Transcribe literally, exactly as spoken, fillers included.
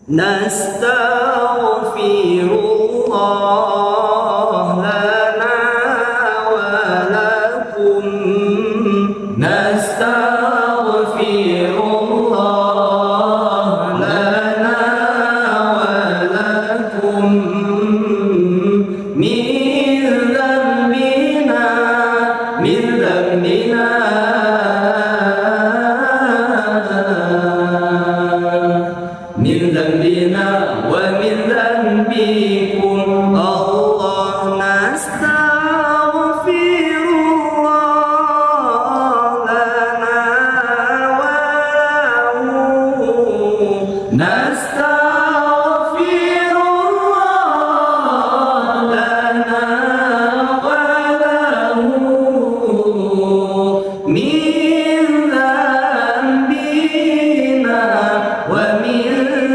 نستغفر الله لنا ولكم. نستغفر الله لنا ولكم من ذنبنا، من ذنبنا، من ذنبنا ومن ذنب